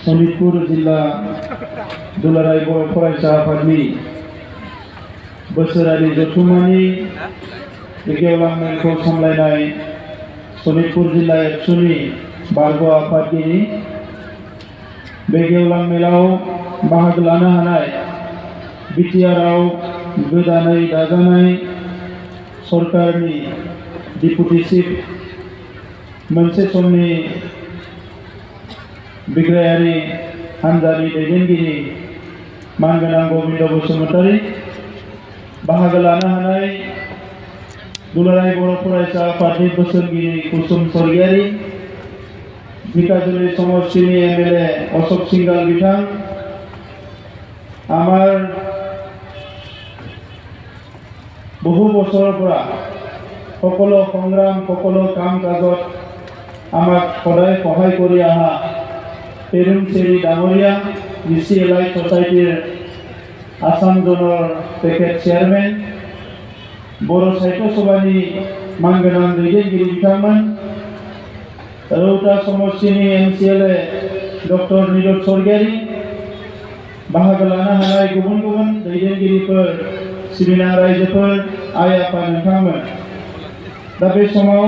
सनितपुर जिल्ला दुलाराय बर' फरायसा आफादनि बोसोरारि जथुम्मानि गेवलां मेलखौ सामलायनाय सनितपुर जिल्ला एबसुनि बारग' आफादगिरि बे गेवलां मेलाव बाहागो लानो हानाय बिटिआरआव गोदानै दाजानाय सरकारनि डिपुटि चिफ मोनसे समनि बिग्रायारि हान्जानि दैदेनगिरि मानगोनां गबिन्द बसुमतारी, बाहागो लानो हानाय दुलाराय बर' फरायसा आफादनि बोसोनगिरि कुसुम स्वर्गियारि, धिकाजुलि समष्टिनि एमएलए अशोक सिंघाल बिथां, आमार বহু বছৰৰ পৰা সকলো সংগ্ৰাম সকলো কাম কাজত আমাক সদায় সহায় কৰি অহা পেৰুম চেৰি ডাঙৰীয়া ডিচি এলাইট ছ'চাইটিৰ আসাম জোনৰ পেকেট চেয়াৰমেন, बर' साहित्य सभानि मानगोनां दैदेनगिरि बिथांमोन, रौता समष्टिनि एमसिएलए डक्टर नीरज स्वर्गियारि, बाहागो लानो हानाय गुबुन गुबुन दैदेनगिरिफोर, सिबिनां रायजोफोर, आइ आफा नोंथांमोन, दा बे समाव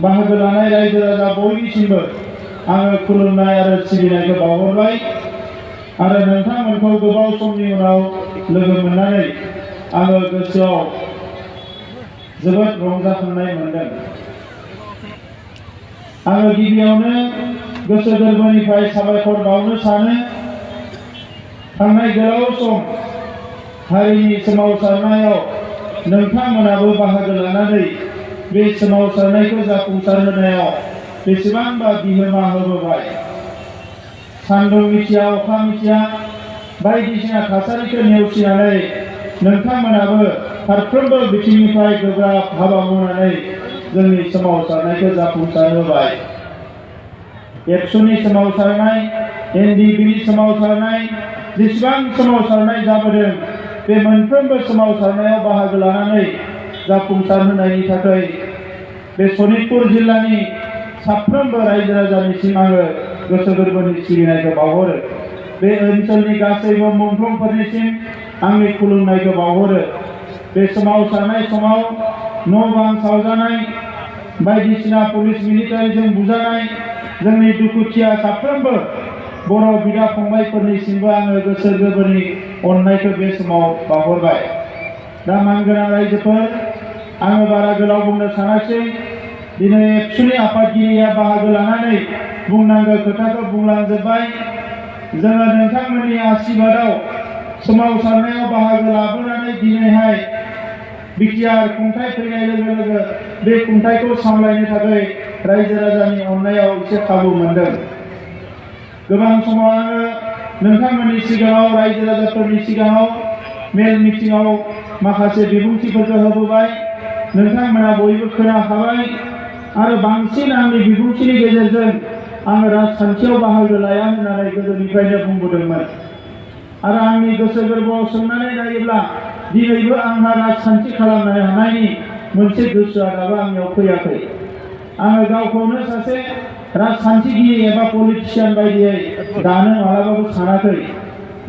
बाहागो लानाय रायजो राजा बयनिसिमबो आङो खुलुमनाय आरो सिबिनायखौ बावहरबाय आरो नोंथांमोनखौ गोबाव समनि उनाव लोगो मोननानै आङो गोसोआव जोबोद रंजाखांनाय मोनदों। आङो गिबियावनो गोसो गोरबोनिफ्राय साबायखर बावनो सानो। थांनाय गोलाव सम हारिनि सोमावसारनायाव नोंथांमोनाबो बाहागो लानानै बे सोमावसारनायखौ जाफुंसार होनायाव बेसेबांबा बिहोमा होबोबाय। सान्दुं मिथिया अखा मिथिया बायदिसिना थासारिखौ नेवसिनानै नोंथांमोनाबो फारफ्रोमबो बिथिंनिफ्राय गोब्राब हाबा मावनानै जोंनि सोमावसारनायखौ जाफुंसार होबाय। एबसुनि सोमावसारनाय, एनडिबिनि सोमावसारनाय, जेसेबां सोमावसारनाय जाबोदों बे मोनफ्रोमबो सोमावसारनायाव बाहागो लानानै जाफुंसार होनायनि थाखाय बे सनितपुर जिल्लानि साफ्रोमबो रायजो राजानिसिम आङो गोसो गोरबोनि सिबिनायखौ बावहरो। बे ओनसोलनि गासैबो मुंख्लंफोरनिसिम आंनि खुलुमनायखौ बावहरो। बे सोमावसारनाय समाव न' बां सावजानाय, बायदिसिना पुलिस मिलिटारिजों बुजानाय जोंनि दुखुथिया साफ्रोमबो बर' बिदा फंबायफोरनिसिमबो आङो गोसो गोरबोनि अननायखौ बे समाव बावहरबाय। दा मानगोनां रायजोफोर, आङो बारा गोलाव बुंनो सानाखै। दिनै एबसुनि आफादगिरिया बाहागो लानानै बुंनांगौ खोथाखौ बुंलांजोब्बाय। जोङो नोंथांमोननि आशीर्बादाव सोमावसारनायाव बाहागो लाबोनानै दिनैहाय बिटिआर खुंथाय फैनाय लोगो लोगो बे खुंथायखौ सामलायनो थाखाय रायजो राजानि अननायाव एसे खाबु मोनदों। गोबां समाव आङो नोंथांमोननि सिगाङाव रायजो राजाफोरनि सिगाङाव मेल मिटिंआव माखासे बिबुंथिफोरखौ होबोबाय। नोंथांमोना बयबो खोनाखाबाय आरो बांसिन आंनि बिबुंथिनि गेजेरजों आङो राजखान्थियाव बाहागो लाया होननानै गोदोनिफ्रायनो बुंबोदोंमोन आरो आंनि गोसो गोरबोआव सोंनानै नायोब्ला दिनैबो आंहा राजखान्थि खालामनो हानायनि मोनसे गोसोआ दाबो आंनियाव फैयाखै। आङो गावखौनो सासे राजखान्थिगिरि एबा पलिटिशियान बायदियै दानो मालाबाबो सानाखै।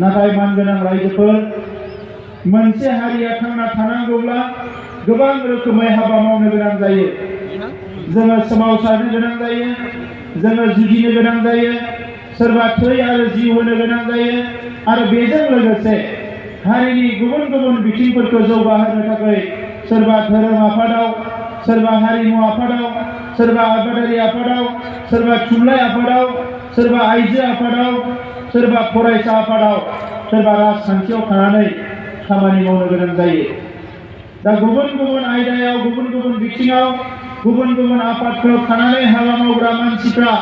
नाथाय मानगोनां रायजोफोर, मोनसे हारिया थांना थानांगौब्ला गोबां रोखोमै हाबा मावनो गोनां जायो। जोङो सोमावसारनो गोनां जायो, जोङो जुजिनो गोनां जायो, सोरबा थै आरो जिउ होनो गोनां जायो आरो बेजों लोगोसे हारिनि गुबुन गुबुन बिथिंफोरखौ जौगाहोनो थाखाय सोरबा धोरोम आफादाव, सोरबा हारिमु आफादाव, सोरबा आबादारि आफादाव, सोरबा थुनलाइ आफादाव, सोरबा आइजो आफादाव, सोरबा फरायसा आफादाव, सोरबा राजखान्थियाव थानानै खामानि मावनो गोनां जायो। दा गुबुन गुबुन आयदायाव, गुबुन गुबुन बिथिङाव, गुबुन गुबुन आफादफोराव थानानै हाबा मावग्रा मानसिफ्रा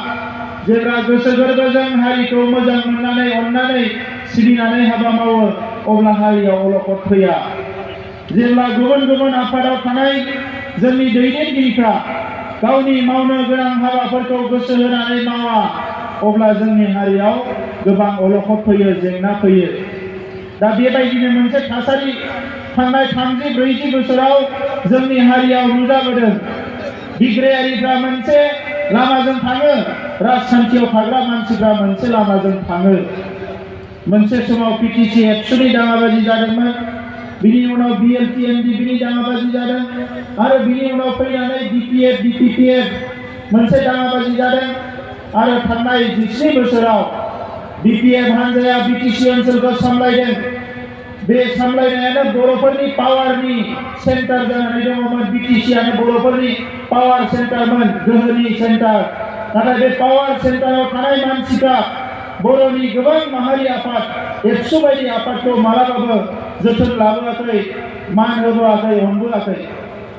जेब्ला गोसो गोरबोजों हारिखौ मोजां मोननानै अननानै सिबिनानै हाबा मावो अब्ला हारियाव अलखद फैया। जेब्ला गुबुन गुबुन आफादाव थानाय जोंनि दैदेनगिरिफ्रा गावनि मावनो गोनां हाबाफोरखौ गोसो होनानै मावा अब्ला जोंनि हारियाव गोबां अलखद फैयो, जेंना फैयो। दा बेबायदिनो मोनसे थासारि थांनाय 30-40 बोसोराव जोंनि हारियाव नुजाबोदों। बिग्रायारिफ्रा मोनसे लामाजों थाङो राजखान्थियाव थाग्रा मानसिफ्रा मोनसे लामाजों थाङो मोनसे समाव पिटिसि एबसुनि दाङाबाजि जादोंमोन बिनि उनाव बिएलटि एनडिपिनि दाङाबाजि जादों आरो बिनि उनाव फैनानै डिपिएफ डिपिपिएफ मोनसे दाङाबाजि जादों आरो थांनाय 17 बोसोराव डिपिएफ हानजाया बिटिसि ओनसोलखौ सामलायदों बे सामलायनायानो बर'फोरनि पावारनि सेन्टार जानानै दङमोन बिटिसिआनो बर'फोरनि पावार सेन्टारमोन गोहोनि सेन्टार नाथाय बे पावार सेन्टाराव थानाय मानसिफ्रा बर'नि गोबां माहारि आफाद एबसु बायदि आफादखौ मालाबाबो जोथोन लाबोआखै मान होबोआखै अनबोआखै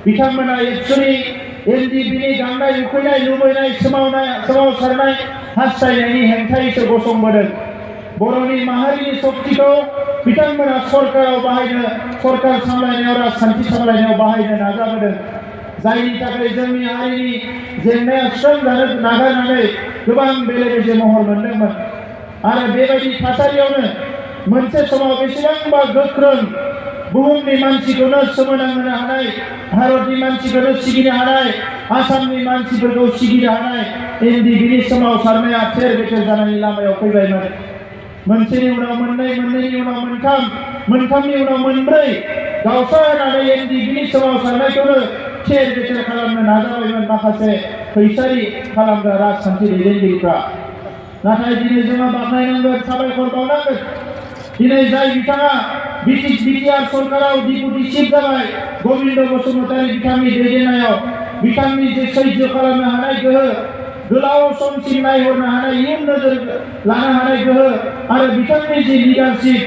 बिथांमोना एबसुनि एनडिपिनि गांनाय उखैनाय लुबैनाय सोमावसारनाय हास्थायनायनि हेंथायैसो गसंबोदों बर'नि माहारिनि शक्तिखौ बिथांमोना सरकाराव बाहायनो सरकार सामलायनायाव राजखान्थि सामलायनायाव बाहायनो नाजाबोदों जायनि थाखाय जोंनि हारिनि जेंनाया सुस्रांजानो नागारनानै गोबां बेले बेजे महर मोनदोंमोन आरो बेबायदि थासारियावनो मोनसे समाव बेसेबांबा गोख्रों बुहुमनि मानसिखौनो सोमोनांहोनो हानाय भारतनि मानसिखौनो सिगिनो हानाय आसामनि मानसिफोरखौ सिगिनो हानाय एनडिपिनि सोमावसारनाया थेर बेथेर जानायनि लामायाव फैबायमोन मोनसेनि उनाव मोननै मोननैनि उनाव मोनथाम मोनथामनि उनाव मोनब्रै गावस्रानानै एनडिपिनि सोमावसारनायखौनो थेर बेथेर खालामनो नाजाबायमोन माखासे फैसारि खालामग्रा राजखान्थि दैदेनगिरिफ्रा नाथाय दिनै जोङो बाख्नायनांगोन साबायखर बावनांगोन दिनै जाय बिथाङा बिटिआर सरकाराव डिपुटि चिफ जाबाय गबिन्द बसुमतारी बिथांनि दैदेननायाव बिथांनि जे सैज्य खालामनो हानाय गोहो गोलाव समसिम नायहरनो हानाय इयुन नोजोर लानो हानाय गोहो आरो बिथांनि जे लिडारशिप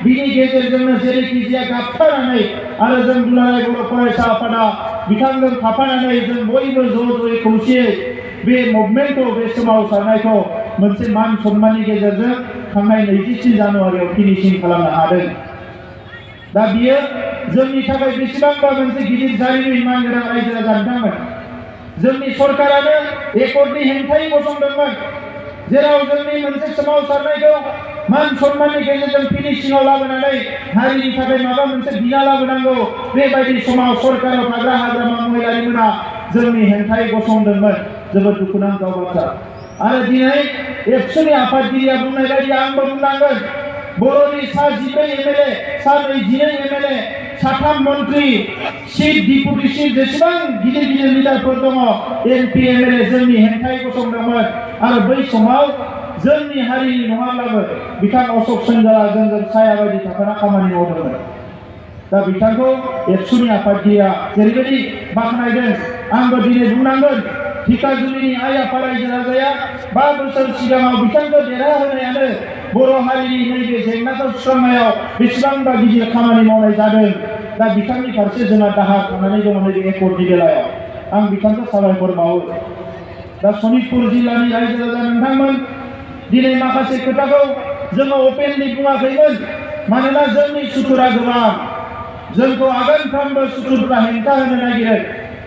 बिनि गेजेरजोंनो जेरैखि जाया गाबथानानै आरो जों दुलाराय बर' फरायसा आफादा बिथांजों थाफानानै जों बयबो ज'-ज'यै खौसेयै बे मुभमेन्टखौ बे सोमावसारनायखौ मोनसे मान सन्माननि गेजेरजों थांनाय 23 जानुवारियाव फिनिशिं खालामनो हादों दा बियो जोंनि थाखाय बेसेबांबा मोनसे गिदिर जारिमिन मानगोनां रायजो राजा नोंथांमोन जोंनि सरकारानो एकर्डनि हेंथायै गसंदोंमोन जेराव जोंनि मोनसे सोमावसारनायखौ मान सन्माननि गेजेरजों फिनिशिंआव लाबोनानै हारिनि थाखाय माबा मोनसे बिना लाबोनांगौ बेबायदि समाव सरकाराव थाग्रा हाग्रामा महिलारिमोना जोंनि हेंथायै गसंदोंमोन जोबोद दुखुनांथाव बाथ्रा आरो दिनै एबसुनि आफादगिरिया बुंनाय बायदि आंबो बुंनांगोन बर'नि सा 12 एमएलए सा 22 एमएलए साथाम मन्त्रि चिफ डिपुटि चिफ जेसेबां गिदिर गिदिर लिडारफोर दङ एमपि एमएलए जोंनि हेंथायै गसंदोंमोन आरो बै समाव जोंनि हारिनि नङाब्लाबो बिथां अशोक सिंहाला जोंजों साया बायदि थाफाना खामानि मावदोंमोन दा बिथांखौ एबसुनि आफादगिरिया जेरैबायदि बाख्नायदों आंबो दिनै बुंनांगोन धिकाजुलिनि आइ आफा रायजो राजाया 5 बोसोर सिगाङाव बिथांखौ देरहाहोनायानो बर' हारिनि नैबे जेंनाखौ सुस्रांनायाव बेसेबांबा गिदिर खामानि मावनाय जादों दा बिथांनि फारसे जोंहा दाहा थानानै दङ नैबे एकर्डनि बेलायाव आं बिथांखौ साबायखर बावो दा सनितपुर जिल्लानि रायजो राजा नोंथांमोन दिनै माखासे खोथाखौ जोङो अपेनलि बुङाखैमोन मानोना जोंनि सुथुरा गोबां जोंखौ आगानफ्रामबो सुथुरफ्रा हेंथा होनो नागिरो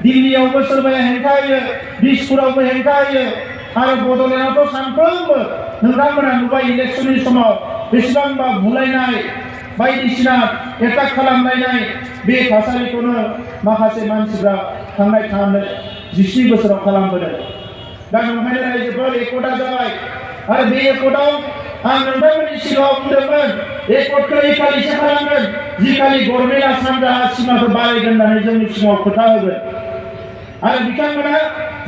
दिल्लीयावबो सोरबाया हेंथा होयो दिसपुरावबो हेंथा होयो आरो बड'लेण्डआवथ' सानफ्रोमबो नोंथांमोना नुबाय इलेक्शननि समाव बेसेबांबा बुलायनाय बायदिसिना एटाक खालामलायनाय बे थासारिखौनो माखासे मानसिफ्रा थांनाय 17 बोसोराव खालामबोदों दा नंखायनो रायजोफोर एकर्डआ जाबाय आरो बे एकर्डआव आं नोंथांमोननि सिगाङाव बुंदोंमोन एकर्डखौ एखालिसो खालामगोन जिखालि गभर्नमेन्टआ सानजाहा सिमाखौ बारायगोन होननानै जोंनि सिगाङाव खोथा होगोन आरो बिथांमोना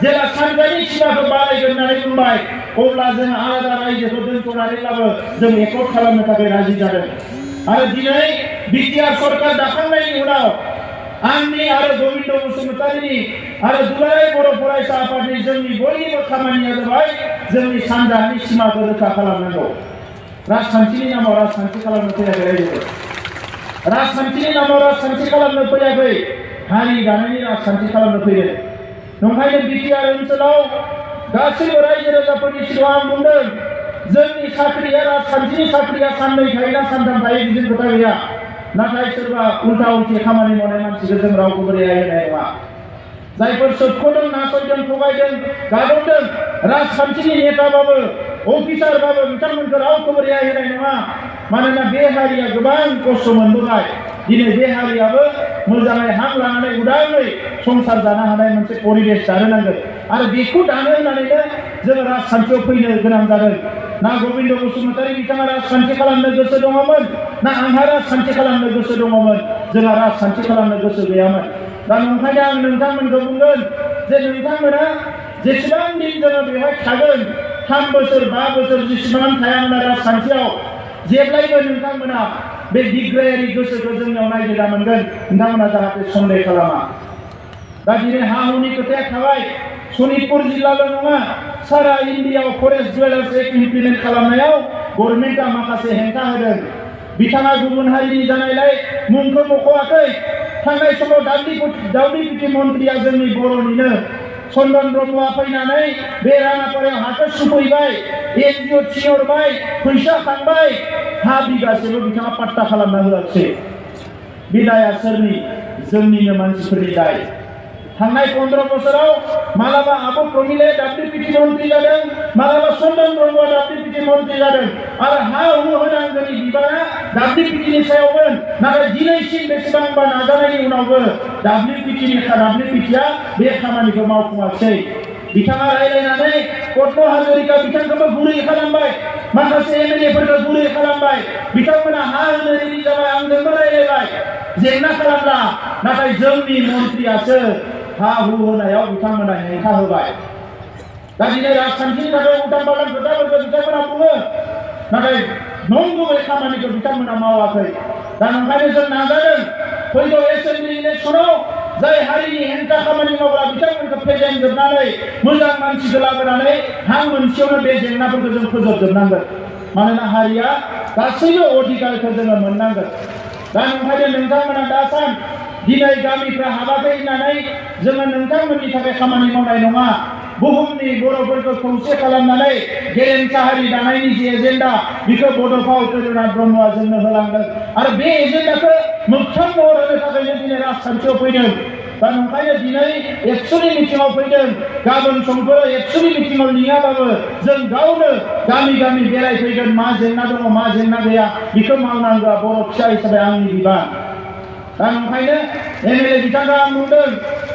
जेला सानजानि सिमाखौ बारायगोन होननानै बुंबाय अब्ला जों आलादा रायजोखौ दोनथ'नानैब्लाबो जों एकर्ड खालामनो थाखाय राजि जादों आरो दिनै बिटिआर सरकार दाखांनायनि उनाव आंनि आरो गबिन्द बसुमतारीनि आरो दुलाराय बर' फरायसा आफादनि जोंनि बयनिबो खामानिया जाबाय जोंनि सानजानि सिमाखौ रोखा खालामनांगौ राजखान्थिनि नामाव राजखान्थि खालामनो फैयाखै रायजोफोर राजखान्थिनि नामाव राजखान्थि खालामनो फैयाखै हारि दानायनि राजखान्थि खालामनो फैदों नंखायनो बिटिआर ओनसोलाव गासैबो रायजो राजाफोरनि सिगाङाव आं बुंदों जोंनि साख्रिया राजखान्थिनि साख्रिया साननै थायोना सानथाम थायो बिदि खोथा गैया नाथाय सोरबा उल्टा उल्टि खामानि मावनाय मानसिखौ जों रावखौबो रेहाय होनाय नङा जायफोर सोबख'दों नासयदों थगायदों गादबदों राजखान्थिनि नेताबाबो अफिसारबाबो बिथांमोनखौ रावखौबो रेहाय होनाय नङा मानोना बे हारिया गोबां खस्थ' मोनबोबाय दिनै बे हारियाबो मोजाङै हां लानानै उदाङै संसार जानो हानाय मोनसे परिबेस दानो नांगोन आरो बेखौ दानो होननानैनो जोङो राजखान्थियाव फैनो गोनां जादों ना गबिन्द बसुमतारी बिथाङा राजखान्थि खालामनो गोसो दङमोन ना आंहा राजखान्थि खालामनो गोसो दङमोन जोंहा राजखान्थि खालामनो गोसो गैयामोन दा ओंखायनो आं नोंथांमोनखौ बुंगोन जे नोंथांमोना जेसेबां दिन जोङो बेवहाय थागोन 3 बोसोर 5 बोसोर जेसेबां थाया मानो राजखान्थियाव जेब्लायबो नोंथांमोना बे बिग्रायारि गोसोखौ जोंनियाव नायगिरना मोनगोन नोंथांमोना जाहाथे सन्देह खालामा दा दिनै हा हुनि खोथाया थाबाय सनितपुर जिल्लाल' नङा सारा इन्डियायाव फरेस्ट डुवेलार्स एक्ट इमप्लिमेन्ट खालामनायाव गभर्नमेन्टआ माखासे हेंथा होदों बिथाङा गुबुन हारिनि जानायलाय मुंखौ मख'वाखै थांनाय समाव दाउदैपुथि मन्त्रिया जोंनि बर'निनो चन्दन ब्रह्मआ फैनानै बे राङापारायाव हाखौ सुफैबाय एनजिअ थिनहरबाय फैसा खांबाय हा बिगासेबो बिथाङा पाट्टा खालामना होआखिसै बे दाया सोरनि जोंनिनो मानसिफोरनि दाय थांनाय 15 बोसोराव मालाबा आब' प्रमिले दाउदैपुथि मन्त्रि जादों मालाबा चन्दन ब्रह्मआ दाउदैपुथि मन्त्रि जादों आरो हा हु होनांगौनि बिबाना दाउदैपुथिनि सायावमोन नाथाय दिनैसिम बेसेबांबा नाजानायनि उनावबो दाउदैपुथिया बे खामानिखौ मावफुङाखिसै बिथाङा रायलायनानै पद्म हाजरिका बिथांखौबो गुरै खालामबाय माखासे एमएलएफोरखौ गुरै खालामबाय बिथांमोना हा होनो रेडि जाबाय आंजोंबो रायलायबाय जेंना खालामला नाथाय जोंनि मन्त्रियासो हा हु होनायाव बिथांमोना हेंथा होबाय दा दिनै राजखान्थिनि थाखाय उल्टां फाल्टां खोथाफोरखौ बिथांमोना बुङो नाथाय नंगुबै खामानिखौ बिथांमोना मावाखै दा ओंखायनो जों नाजादों फैगौ एसेम्बलि इलेक्सनाव जाय हारिनि हेंथा खामानि मावग्रा बिथांमोनखौ फेजेनजोबनानै मोजां मानसिखौ लाबोनानै हां मोनसेयावनो बे जेंनाफोरखौ जों फोजोबजोबनांगोन मानोना हारिया गासैबो अधिकारखौ जोङो मोननांगोन दा ओंखायनो नोंथांमोना दासान दिनै गामिफ्रा हाबाखै होननानै जोङो नोंथांमोननि थाखाय खामानि मावनाय नङा बुहुमनि बर'फोरखौ खौसे खालामनानै गेरेमसा हारि दानायनि जे एजेन्डा बेखौ बड'फा उपेन्द्रनाथ ब्रह्मआ जोंनो होलांदों आरो बे एजेन्डाखौ मोगथां महर होनो थाखायनो दिनै राजखान्थियाव फैदों दा ओंखायनो दिनै एबसुनि मिटिङाव फैदों गाबोन समफोराव एबसुनि मिटिङाव लिङाबाबो जों गावनो गामि गामि बेरायफैगोन मा जेंना दङ मा जेंना गैया बेखौ मावनांगौआ बर' फिसा हिसाबै आंनि बिबान दा ओंखायनो एमएलए बिथाङा आं बुंदों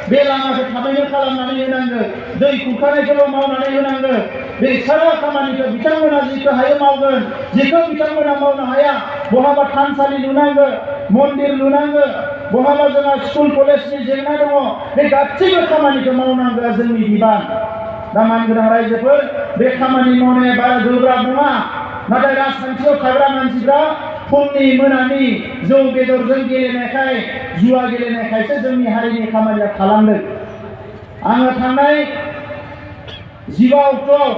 बे लामाखौ थाबैनो खालामनानै होनांगौ दै खुरखानायखौल' मावनानै होनांगौ बे सारा खामानिखौ बिथांमोना जिखौ हायो मावगोन जिखौ बिथांमोना मावनो हाया बहाबा थानसालि लुनांगौ मन्दिर लुनांगौ बहाबा जोंहा स्कुल कलेजनि जेंना दङ बे गासैबो खामानिखौ मावनांगौआ जोंनि बिबान दा मानगोनां रायजोफोर बे खामानि मावनाया बारा गोब्राब नङा नाथाय राजखान्थियाव थाग्रा मानसिफ्रा फुंनि मोनानि जौ बेदरजों गेलेनायखाय जुवा गेलेनायखायसो जोंनि हारिनि खामानिया थालांदों आङो थांनाय 15 अक्ट'आव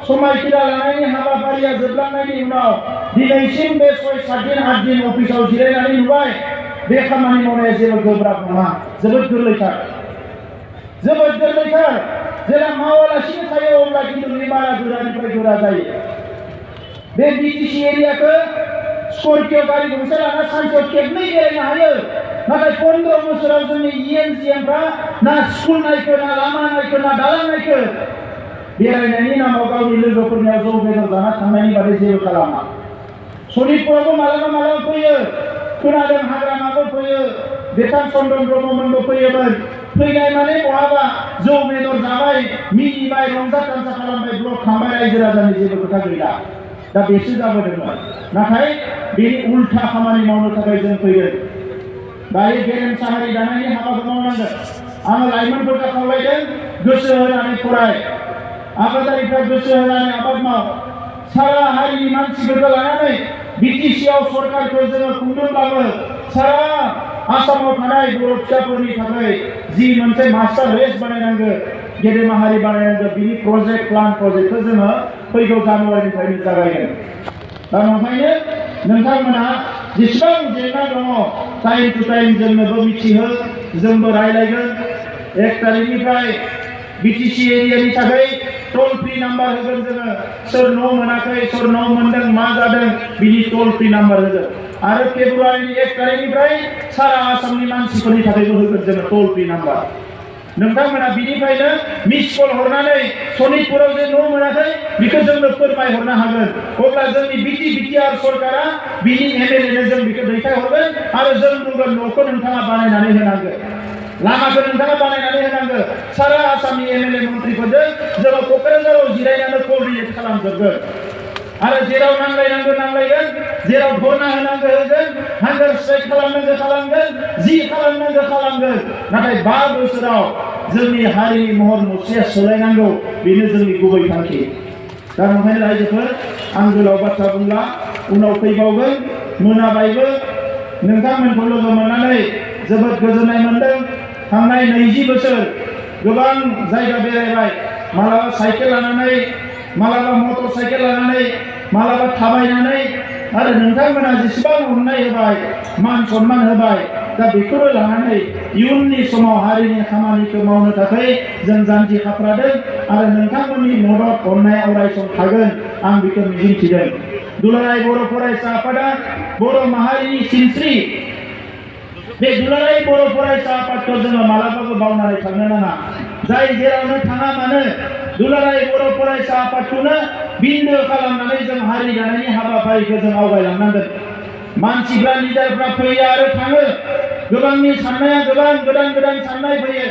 समायखिरा लानायनि हाबाफारिया जोबलांनायनि उनाव दिनैसिम बे 6-7 दिन 8 दिन अफिसाव जिरायनानै नुबाय बे खामानि मावनाया जेबो गोब्राब नङा जोबोद गोरलैथार जेला मावालासिनो थायो अब्ला खिन्थु बे बारा गोरानिफ्राय गोरा जायो बे बिटिसि एरियाखौ स्करपिय गारि गंसे लाना सानसेयाव खेबनै बेरायनो हायो नाथाय 15 बोसोराव जोंनि इएनजिएमफ्रा ना स्कुल नायखो ना लामा नायखो ना दालां नायखो बेरायनायनि नामाव गावनि लोगोफोरनियाव जौ बेदर जाना थांनायनि बादै जेबो खालामा सनितपुरावबो मालाबा फैयो खोनादों हाग्रामाबो फैयो बिथां चन्दन ब्रह्ममोनबो फैयोमोन फैनाय माने बहाबा जौ बेदर जाबाय मिनिबाय रंजा तामसा खालामबाय ब्लक थांबाय रायजो राजानि जेबो खोथा गैला दा बेसो जाबोदोंमोन नाथाय बेनि उल्था खामानि मावनो थाखाय जों फैदों दायो गेरेमसा हारि दानायनि हाबाखौ मावनांगोन आङो लाइमोनफोरखौ खावलायदों गोसो होनानै फराय आबादारिफ्रा गोसो होनानै आबाद माव सारा हारिनि मानसिफोरखौ लानानै बिटिसिआव सरकारखौ जोङो खुंदोंब्लाबो सारा आसामाव थानाय बर' फिसाफोरनि थाखाय जि मोनसे मास्टार रेस बानायनांगौ गेदेमा हारि बानायनांगौ बिनि प्लानखौ जोङो फैगौ जानुवारिनिफ्रायनो जागायगोन दा ओंखायनो नोंथांमोनहा जेसेबां जेंना दङ टाइम टु टाइम जोंनोबो मिथिहो जोंबो रायलायगोन 1 तारिखनिफ्राय बिटिसि एरियानि थाखाय टोल फ्री नाम्बार होगोन जोङो सोर न' मोनाखै सोर न' मोनदों मा जादों बिनि टोल फ्री नाम्बार होगोन आरो फेब्रुवारिनि 1 तारिखनिफ्राय सारा आसामनि मानसिफोरनि थाखायबो होगोन जोङो टोल फ्री नाम्बार नोंथांमोना बिनिफ्रायनो मिस कल हरनानै सनितपुराव जे न' मोनाखै बेखौ जोंनो फोरमायहरनो हागोन। अब्ला जोंनि बिटिआर सरकारा बिनि एमएलए जों बेखौ दैथायहरगोन आरो जों बुंगोन न'खौ नोंथाङा बानायनानै होनांगोन, लामाखौ नोंथाङा बानायनानै होनांगोन। सारा आसामनि एमएलए मन्थ्रिफोरजों जोङो क'क्राझाराव जिरायनानै क'र्डिनेट खालामजोबगोन आरो जेराव नांलायनांगौ नांलायगोन, जेराव धरना होनांगौ होगोन, हांगार स्ट्राइक खालामनांगौ खालामगोन, जि खालामनांगौ खालामगोन। नाथाय 5 बोसोराव जोंनि हारिनि महर मुस्रिया सोलायनांगौ, बेनो जोंनि गुबै थांखि। दा ओंखायनो रायजोफोर, आं गोलाव बाथ्रा बुंला, उनाव फैबावगोन। मोनाबायबो, नोंथांमोनखौ लोगो मोननानै जोबोद गोजोननाय मोनदों। थांनाय 20 बोसोर गोबां जायगा बेरायबाय, मालाबा साइकेल लानानै, मालाबा मटर साइकेल लानानै, मालाबा थाबायनानै, आरो नोंथांमोना जेसेबां अननाय होबाय, मान सन्मान होबाय, दा बेखौनो लानानै इयुननि समाव हारिनि खामानिखौ मावनो थाखाय जों जानजि खाफ्रादों आरो नोंथांमोननि मदद अननाय अरायसम थागोन, आं बेखौ मिजिंथिदों। दुलाराय बर' फरायसा आफादा बर' माहारिनि सिनस्रि। बे दुलाराय बर' फरायसा आफादखौ जोङो मालाबाबो बावनानै थांनो नाङा। जाय जेरावनो थाङा मानो दुलाराय बर' फरायसा आफादखौनो बिन्दो खालामनानै जों हारि दानायनि हाबाफारिखौ जों आवगायलांनांगोन। मानसिफ्रा लिडारफ्रा फैयो आरो थाङो, गोबांनि साननाया गोबां, गोदान गोदान साननाय फैयो।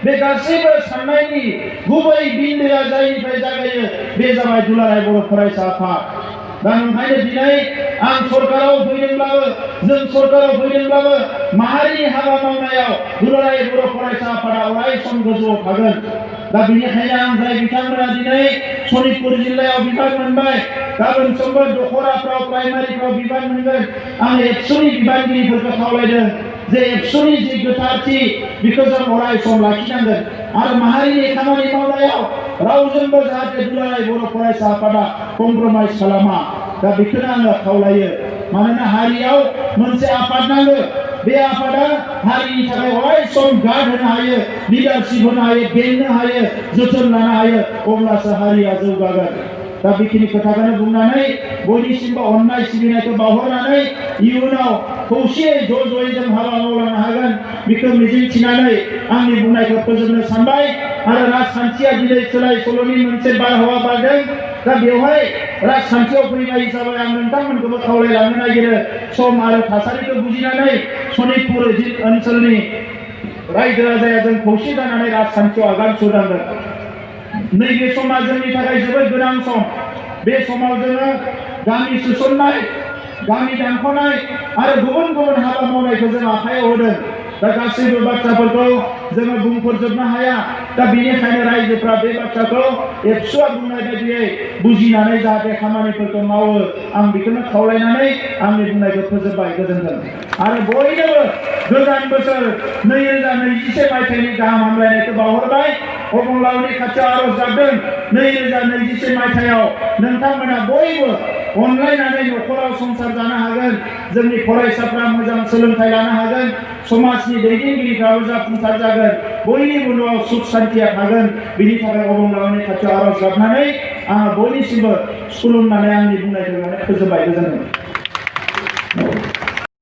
बे गासैबो साननायनि गुबै बिन्दोआ जायनिफ्राय जागायो बे जाबाय दुलाराय बर' फरायसा आफाद। दा ओंखायनो दिनै आं सरकाराव फैदोंब्लाबो, जों सरकाराव फैदोंब्लाबो माहारिनि हाबा मावनायाव दुलाराय बर' फरायसा आफादा अराय सम गोजौआव थागोन। दा बेनिखायनो आं जाय बिथांमोना दिनै सनितपुर जिल्लायाव बिबान मोनबाय, गाबोन समफोर दखराफ्राव प्राइमारिफ्राव बिबान मोनगोन, आं एबसुनि बिबानगिरिफोरखौ खावलायदों जे एबसुनि जि गोथारथि बेखौ जों अराय सम लाखिनांगोन आरो माहारिनि खामानि मावनायाव रावजोंबो जाहाथे दुलाराय बर' फरायसा आफादा कमप्रमाइज खालामा। दा बेखौनो आङो खावलायो। मानोना हारियाव मोनसे आफाद नांगौ। बे आफादा हारिनि थाखाय अराय सम गार्ड होनो हायो, लिडारशिप होनो हायो, बेंनो हायो, जोथोन लानो हायो, अब्लासो हारिया जौगागोन। दा बेखिनि खोथाखौनो बुंनानै बयनिसिमबो अननाय सिबिनायखौ बावहरनानै इयुनाव खौसेयै ज'यै जों हाबा मावलांनो हागोन बेखौ मिजिंथिनानै आंनि बुंनायखौ फोजोबनो सानबाय। आरो राजखान्थिया दिनै सोलाय सोल'नि मोनसे बारहावा बारदों। दा बेवहाय राजखान्थियाव फैनाय हिसाबै आं नोंथांमोनखौबो खावलायलांनो नागिरो, सम आरो थासारिखौ बुजिनानै सनितपुर ओनसोलनि रायजो राजाया जों खौसे जानानै राजखान्थियाव आगान सुरनांगोन। नैबे समा जोंनि थाखाय जोबोद गोनां सम। बे समाव जोङो गामि सोसननाय, गामि दानख'नाय आरो गुबुन गुबुन हाबा मावनायखौ जों आखायाव होदों। दा गासैबो बाथ्राफोरखौ जोङो बुंफोरजोबनो हाया। दा बेनिखायनो रायजोफ्रा बे बाथ्राखौ एबसुआ बुंनाय बायदियै बुजिनानै जाहाथे खामानिफोरखौ मावो, आं बेखौनो खावलायनानै आंनि बुंनायखौ फोजोबबाय। गोजोन्थों। आरो बयनोबो गोदान बोसोर 2021 मायथाइनि गाहाम हामलायनायखौ बावहरबाय। अबंलावनि खाथियाव आर'ज गाबदों 2021 मायथाइयाव नोंथांमोना बयबो अनलायनानै न'खराव संसार जानो हागोन, जोंनि फरायसाफ्रा मोजां सोलोंथाइ लानो हागोन, समाजनि दैदेनगिरिफ्राबो जाफुंसार जागोन, बयनिबो न'आव सुख सान्थिया थागोन। बिनि थाखाय अबंलावनि खाथियाव आर'ज गाबनानै आङो बयनिसिमबो खुलुमनानै आंनि बुंनायखौ फोजोबबाय। गोजोन्थों।